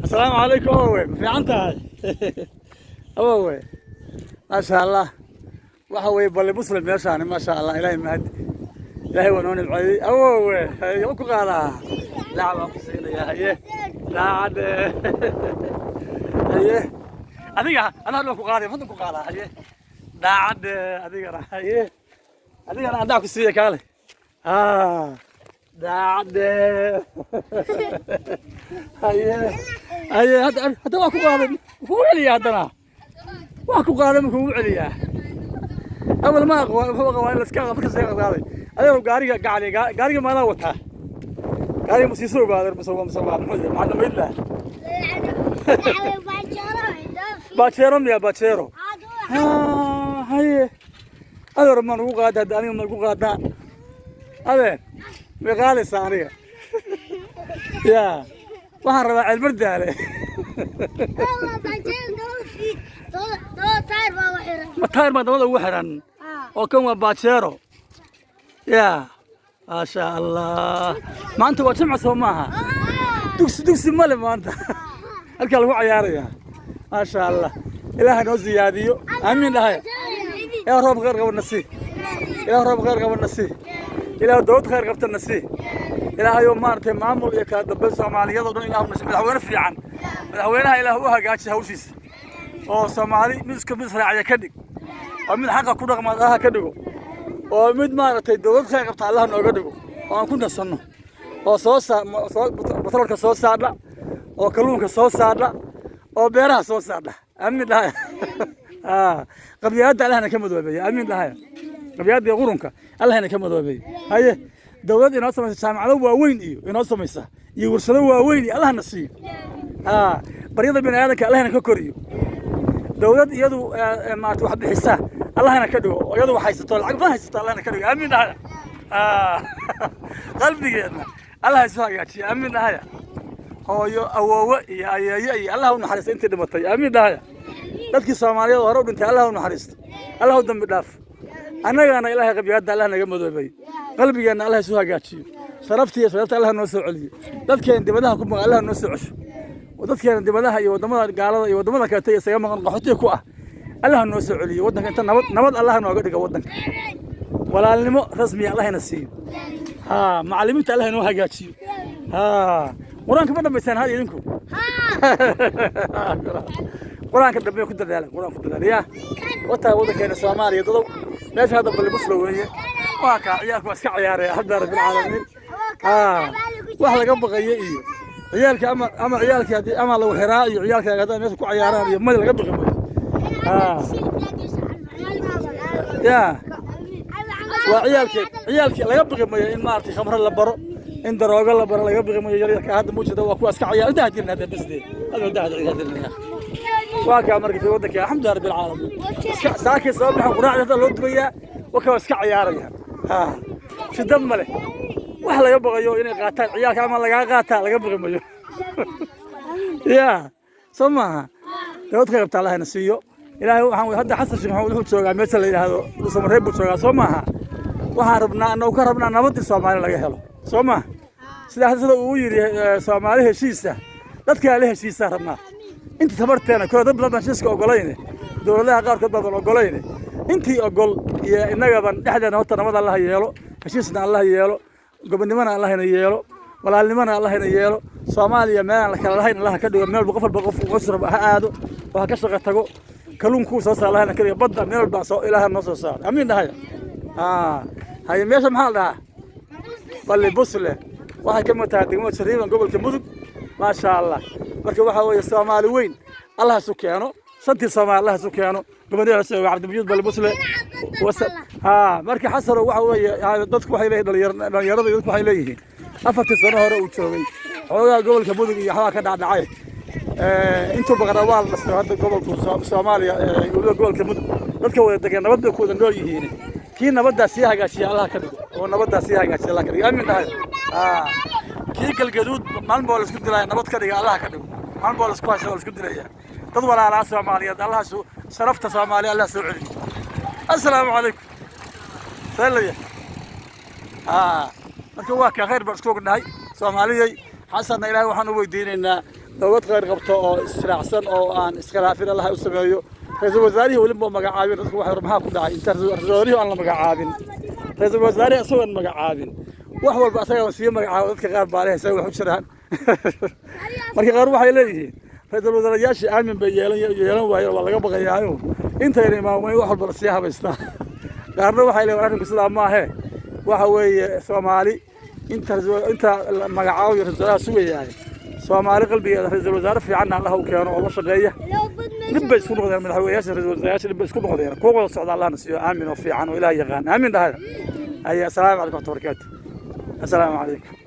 Asalaamu calaykum, awowe. Ma fiican tahay, awowe? Maasha Allah. Waxa weeye Balli Muslim meeshaani. Maasha Allah, Ilaahay mahad. Ilaahay waa noo nimceeyey, awowe. Haye, ku qaadaa lacag baan ku siinaya. Haye, daacad. Haye, adiga anaa hadda ku qaaday, madan ku qaadaa. Haye, daacad. Adigana haye, adigana andaa ku siiya. Kaale, daacad. Haye, haye. Hadda waa ku qaaday, kugu celiyaa. Haddana waa ku qaaday, ma kugu celiyaa? Awal ma aqoon, wuxuu qabaa in la iska marka soo qaaday. Adiga gaariga gacali, gaariga maadaa wataa? Gaariga ma siiso ogaader mise waa muxuu yahay? Maxaa dhamayd laha? Pajero miya? Pajero. Haye adeer, ma nugu qaada hadda? Aniga ma igu qaadaa, adeer? May qaadaysaa aniga? Ya, waxaan rabaa Ceelbardaale. Ma taayir baa dabada ugu xiran oo kan waa Pajero ya. Maasha Allah, maanta waa Jimca, soo maaha? Dugsi male maanta, halkaa lagu cayaaraya. Maasha Allah, Ilaaha noo ziyaadiyo. Aamin dhahay. Ilaah roob khayr qaba na sii. Ilaah roob khayr qaba na sii. Ilaah dowlad khayr qabta na sii. Ilaahayo maaragtay maamul iyo kala dambeyn Soomaaliyada o dhan Ilaah na sii. Madaxweyne fiican, madaxweynaha Ilaah u hagaaji hawshiisa, oo Soomaali mid isku mid raaciya ka dhig, oo mid xaqa ku dhaqma Allaha ka dhigo, oo mid maaragtay dowlad khayr qabta Allaha nooga dhigo, oo aan ku nasanno, oo soo saa soo batroolka soo saadha, oo kalluunka soo saadha, oo beeraha soo saadha. Aamin dhahaya. Qabyaaladda Allahna ka madoobeeya. Aamin dhahaya. Qabyaaladda iyo qurunka Allahna ka madoobeeya. Haye, dowlad inoo samaysa jaamacado waaweyn iyo inoo samaysa iyo warshado waaweyn iyo Allahna siiyo. Baryada bini aadanka Allahna ka koriyo. Dowlad iyadu maarata wax bixisa Allahna ka dhigo, oo iyadu wax haysato, lacag badan haysato Allahna ka dhigo. Aamin dhahaya. Qalbigeedna Allah isu hagaajiyo. Aamin dhahaya. Hooyo, awoowe iyo ayeeyo iyo Allah u naxariista intii dhimatay. Aamin dhahaya. Dadkii Soomaaliyeed oo hore u dhintay Allah u naxariisto, Allah u dambi dhaaf. Annagana Ilaahay qabyaaladda Allah naga madoobay, qalbigeenna Allah isu hagaajiyo, sharaftii iyo sharafta Allah noo soo celiyo. Dadkeena dibadaha ku maqan Allah noo soo cesho. Dadkeena dibadaha iyo waddamada gaalada iyo waddamada kaleeta isaga maqan, qaxootiga ku ah, Allah noo soo celiyo waddanka. Inta nabad Allah nooga dhigo waddanka, walaalnimo rasmiya Allah ina siiyo. Ha, macallimiinta Allah inoo hagaajiyo. Ha, Qur-aanka ma dhamaysaan had idinku? Qur-aanka dambe ku dadaala, Qur-aanka ku dadaala. Ya, wataa waddankeena Soomaaliya dadow. Meesha hadda Balibusla weeye. Waa kaa ciyaalku waa iska ciyaaraya. Alxamdulilah rabbil caalamiin. Ha, wax laga baqayo iyo ciyaalka ama ciyaalkii haddii ama lagu xiraa iyo ciyaalka hadday meesha ku ciyaaraan iyo mali laga baqi mayo. Ha, ya, waa ciyaalkii laga baqi mayo in maaragtay khamro la baro, in daroogo la baro laga baqi mayo. Yaryarka hadda muujida waa kuwa iska ciyaar intaa jirna hadda basde hadda intaa. Waa kaa marka fi waddanka. Alxamdulilah rabbil caalamiin. Iska saakay soo baxan, quraacda hadda loo dubayaa, waa kaa iska ciyaaraya. Ha, shida male, wax laga baqayo inay qaataan ciyaalka ama lagaa qaataa laga baqi mayo. Ya, soo maaha? Dowlad ka qabta Allahna siiyo. Ilaahay waxaan hadda Xasan Sheekh Maxamuud wuxuu joogaa meesha la yidhaahdo Dhuusamareeb buu joogaa, soo maaha? Waxaan rabnaa, annagu ka rabnaa nabad in Soomaali laga helo, soo maaha? Sida uu yidhi Soomaali heshiisa, dadkaa la heshiisaa rabnaa inta tabarteena. Kole dad badan baan heshiiska ogolayn, dowladaha qaarkood baadan ogolayn. Intii ogol iyo innagaban dhexdeena horta nabad Allah yeelo, heshiisna Allah yeelo, gobonnimona Allahna yeelo, walaalnimona Allahna yeelo. Soomaaliya meelaan la kala lahayn Allah ka dhigo. Meel qof walba qof qof ha aado oo ha ka shaqo tago. Kalluunkuu soo saar Allahna ka dhigo badda meel walba soo Ilaaha noo soo saaro. Amiin dhahaya. Haye, meesha maxaa la dhahaa? Balli Busle. Waxay ka mid tahay degmada Jariiban, gobolka Mudug. Maasha Allah. Marka waxaa weeye Soomaali weyn Allah isu keeno, shantii Soomaali Allah isu keeno. Gobonida cusub Cabdimajid Balli Busle. Ha, marka Xasano waxa weeye dadku waxay leeyihiin, dhalinyarada iyo dadku waxay leeyihiin 4-tii sano hore uu joogay xoogaa gobolka Mudug iyo waxbaa ka dhacdhacay. Intuu baqana waa la dhastay. Hadda gobolku Soomaaliya, weliba gobolka Mudug, dadka wada degan nabad bay ku wada nool yihiin. Kii nabaddaa sii hagaajiya Allah ka dhigo, oo nabaddaa sii hagaajiya Allah ka dhigo. Aamin dhahay. Kii Galgaduud maalin baa la isku dilaya, nabad ka dhiga Allah ka dhigo. Maalin baa la isku haysta, waa la isku dilaya. Dad walaalaa Soomaaliyeed Allah soo sharafta Soomaaliya Allah soo celiyo. Assalaamu calaykum. Salaya. Marka waa ka khayr baan isku ognahay Soomaaliyay. Xasanna Ilaahay waxaan u weydiinaynaa Dowlad khayr qabto oo israacsan oo aan iskhilaafin Allah u sameeyo. Ra-iisul wasaarihii weli ma magacaabin. Dadku waxay, maxaa ku dhacay inta ra-iisul wasaarihii aan la magacaabin? Ra-iisul wasaarihi isagoon magacaabin, wax walba asaga sii magacaabo. Dadka qaar baa leh, isaga wax u jiraan. Marka qaar waxay leeyihiin ra-iisul wasaarayaashii aamin bay yeelan waayeen, waa laga baqayaayo, intayna imaamayn wax walba lasii habaystaa. Qaarna waxay leeyihin arrinku sidaa maahe. Waxa weeye, Soomaali inta la magacaabayo ra-iisul wasaaraha sugayahay, Soomaali qalbigeeda ra-iisul wasaare fiicanna Allah u keeno oo la shaqeeya. Dhib bay isku noqdeen madaxweynayaasha, ra-iisul wasaarayaasha dhib bay isku noqdeen. Kuwa wada socda Allahna siiyo aamin oo fiican oo Ilaah yaqaan. Aamin dhahada. Aya, asalaamu calaykum waraxmatullahi wabarakaatu. Assalaamu calaykum.